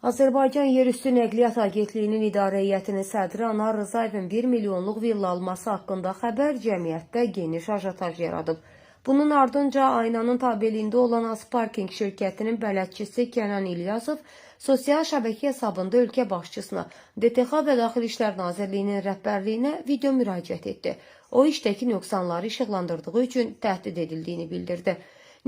Azərbaycan Yerüstü Nəqliyyat Agentliyinin İdarə Heyətinin sədri Anar Rızayevin 1 milyonluq villa alması haqqında xəbər cəmiyyətdə geniş ajotaj yaradıb. Bunun ardınca Aynanın tabeliyində olan Azparking şirkətinin bələdçisi Kənan İlyasov sosial şəbəkə hesabında ölkə başçısına, DTX və Daxili İşlər Nazirliyinin rəhbərliyinə video müraciət etdi. O işdəki nöqsanları işıqlandırdığı üçün təhdid edildiyini bildirdi.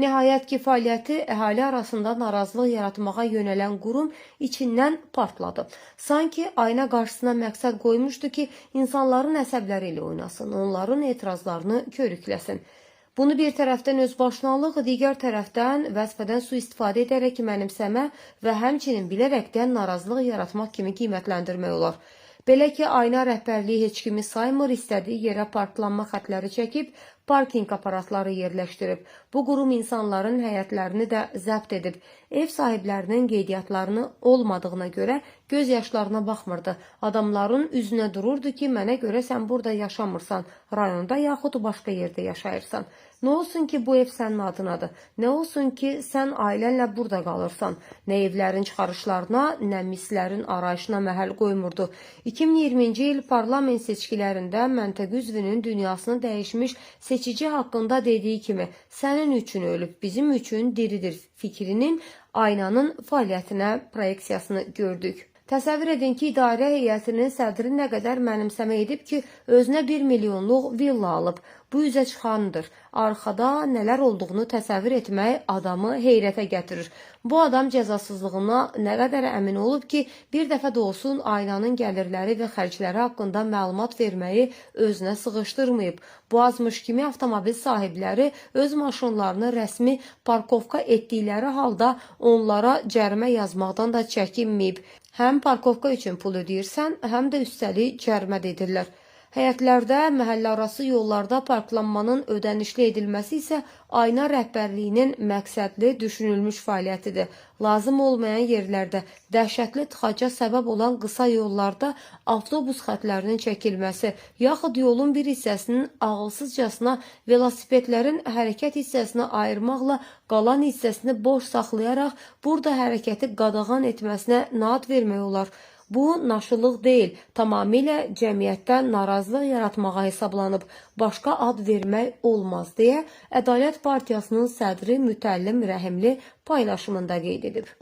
Nəhayət ki, fəaliyyəti əhali arasında narazılıq yaratmağa yönələn qurum içindən partladı. Sanki ayna qarşısına məqsəd qoymuşdu ki, insanların əsəbləri ilə oynasın, onların etirazlarını körükləsin. Bunu bir tərəfdən özbaşınalıq, digər tərəfdən vəzifədən sui-istifadə edərək mənimsəmə və həmçinin bilərəkdən narazılıq yaratmaq kimi qiymətləndirmək olar. Belə ki, Ayna rəhbərliyi heç kimi saymır, istədiyi yerə parklanma xətləri çəkib, parkinq aparatları yerləşdirib. Bu qurum insanların həyətlərini də zəbt edib. Ev sahiblərinin qeydiyyatlarını olmadığına görə göz yaşlarına baxmırdı. Adamların üzünə dururdu ki, mənə görə sən burada yaşamırsan, rayonda yaxud başqa yerdə yaşayırsan. Nə olsun ki, bu ev sənin adınadır. Nə olsun ki, sən ailənlə burada qalırsan. Nə evlərin çıxarışlarına, nə mislərin arayışına məhəl qoymurdu. 2020-ci il parlament seçkilərində məntəqə üzvünün dünyasını dəyişmiş seçici haqqında dediyi kimi, sənin üçün ölüb, bizim üçün diridir fikrinin Aynanın fəaliyyətinə proyeksiyasını gördük. Təsəvvür edin ki, idarə heyətinin sədri nə qədər mənimsəmə edib ki, özünə 1 milyonluq villa alıb. Bu üzə çıxandır. Arxada nələr olduğunu təsəvvür etmək adamı heyrətə gətirir. Bu adam cəzasızlığına nə qədər əmin olub ki, bir dəfə də olsun Aynanın gəlirləri və xərcləri haqqında məlumat verməyi özünə sığışdırmayıb. Bu azmış kimi avtomobil sahibləri öz maşınlarını rəsmi parkovka etdikləri halda onlara cərimə yazmaqdan da çəkinməyib. Həm parkovka üçün pul ödəyirsən, həm də üstəlik cərimə də edirlər. Həyətlərdə, məhəlləarası yollarda parklanmanın ödənişli edilməsi isə Ayna rəhbərliyinin məqsədli düşünülmüş fəaliyyətidir. Lazım olmayan yerlərdə dəhşətli tıxaca səbəb olan qısa yollarda avtobus xətlərinin çəkilməsi, yaxud yolun bir hissəsinin ağılsızcasına velosipedlərin hərəkət hissəsinə ayırmaqla qalan hissəsini boş saxlayaraq burada hərəkəti qadağan etməsinə nə ad vermək olar? Bu naşılıq deyil, tamamilə cəmiyyətdə narazılıq yaratmağa hesablanıb. Başqa ad vermək olmaz deyə Ədalət Partiyasının sədri Mütəllim Rəhimli paylaşımında qeyd edib.